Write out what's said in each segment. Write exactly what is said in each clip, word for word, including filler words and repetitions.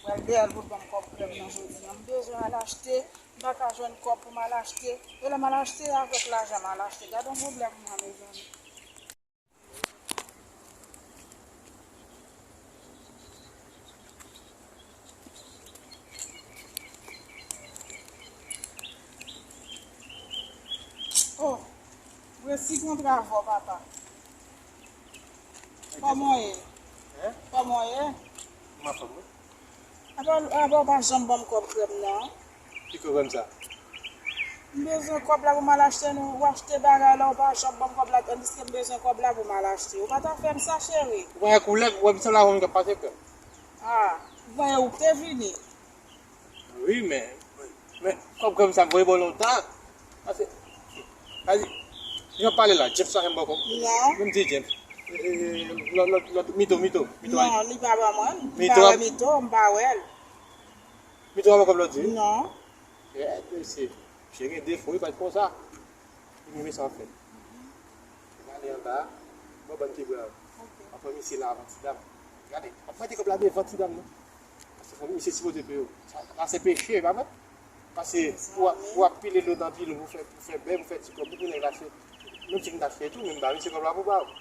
Pral dèyè l pou l ban m kòb krèm nan jodi a. M bezwen al achte, m pa ka jwenn kòb pou m al achte. E lè m al achte, avèk lajan m al achte. Gad yon pwoblèm mwen, mezanmi. Oh, m resi konn travay, papa. Kòman w ye? Hein? Kòman w ye? M anfòm, wi. Apa, apa w pa janm ban m kòb krèm nan? Ki kòb krèm sa? M bezwen kòb la pou m al achte nou, ou achte bagay la, ou pa janm ban m kòb la, tandiske m bezwen kòb la pou m al achte. Ou pa ta fè m sa, cheri. Ou pa wè koulè, ou wè m sanble avè w, m t ap pase krèm. Ah, ou pa wè ou te vini. Wi, men, men, kòb krèm sa m voye ba w lontan. Pase, pase, jan w pale la, James la menm bò kòb. Non. Menm di James. E, e, lòt, lòt, lòt, Mito, Mito, Mito. Non, li pa ban mwen. Mito pa wè Mito, m pa wè l. Mito pa ban kòb lòt di? Non. Kèt, mesye. Misye gen defo, wi, pa t konsa. Li renmen sa w fè. Gade anba a, bò bann ti bra yo. Ok. Anfè misye la avan ti dam. Gade, ap mete kòb la devan ti dam nan. Paske fò misye sipoze peye w. Sa, sa se peche, pa vre? Paske ou ap, ou ap pile dlo nan pilon pou fè, pou fè bèl, pou fè ti kòb, pou nèg la fè. Menm si m ta fè tou, men m ba misye kòb la pou ba w.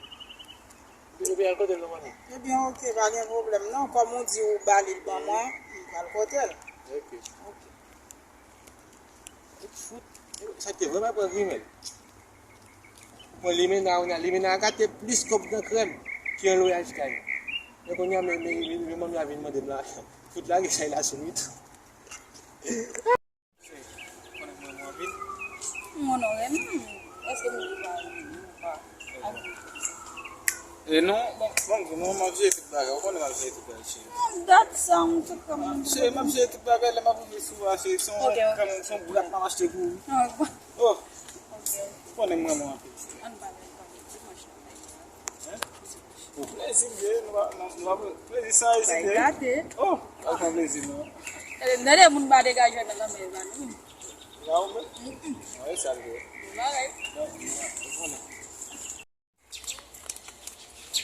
Ebyen, al kote l non, manmi. Ebyen, ok, pa gen pwoblèm non. Kòm ou di ou ba li l ban mwen, m pral kote l. Ok. Ok. Fout, sa te vrèman pran grimèl. Ou pran limena, ou nan limena a gate plis kòb nan krèm ki yon lwayaj kay. Men kounye a, men, men, men, men manmi a vin mande m lajan. Fout lage chay la sou m tou. Konnen mwen, mwen anpil. M onore m. Èske m di pa renmen ou pa? E non, bon, bon, bon, m ap jere tout bagay. Ou konnen m ap jere tout bagay, cheri. Non, dat sa, m tout kòm m. Cheri, m ap jere tout bagay, lè m ap rive sou a, cheri, se yon, ok, ok, kòm, se yon brat m ap achte pou ou. Ah, bon. Oh. Ok. Ou konnen m renmen w anpil, cheri. Ann pale, ann pale. Dimanch la. Hein? Pou plezi m ye, nou pa, nou, nou pa, plezi san ezite. Bay gate. Oh, pa pran plezi, non. Tande, tande, moun pa degaje nan lanmè, zanmi. La ou menm? Mm, mm. Wi, sa l ye. Bon bagay. Bon, bon, bon.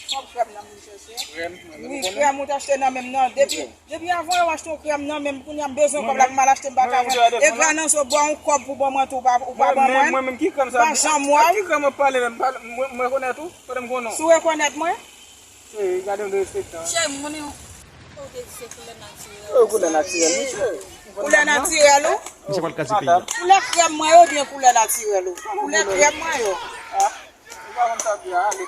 Kòb krèm nan moun chèche. Krèm, mwen, wi, mwen konnen. Krèm ou t achte nan menm nan. Depi, depi avan yo achte yon krèm nan menm, kounye a m bezwen kòb la pou m al achte, m pa ka jwenn. E grananzo ba w yon kòb pou ban mwen tou, ou pa, ou pa ban mwen. Mwen menm ki krèm sa? Pa janm wè w. Ki krèm w ap pale menm? Mwen, mwen rekonèt ou, kote m konnen w? Si w rekonèt mwen? Cheri, gade yon derespektan. Cheri, m konnen w. Ou te di se koulè natirèl. Koulè natirèl, wi, cheri. Koulè natirèl ou? Misye pral kraze peyi a. Koulè krèm mwen yo oubyen koulè natirèl ou? Koulè krèm mwen yo. Ah, ou pa konn sa di a, ale.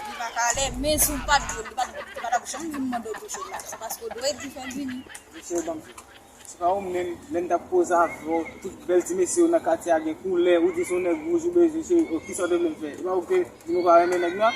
Li pa ka ale, men si w pa t di, li pa t, li pa t ap janm vin mande w touche l la. Se paske w dwe di fè l vini. Mesye, ban m di. Se pa ou menm, lè n t ap koze avè w, tout bèl ti mesye yo nan katye a gen koulè, ou di se yon nèg wouj ou bezwen, se, oh, kisa w te vle m fè? E pa ou ki te di nou pa renmen nèg nwa?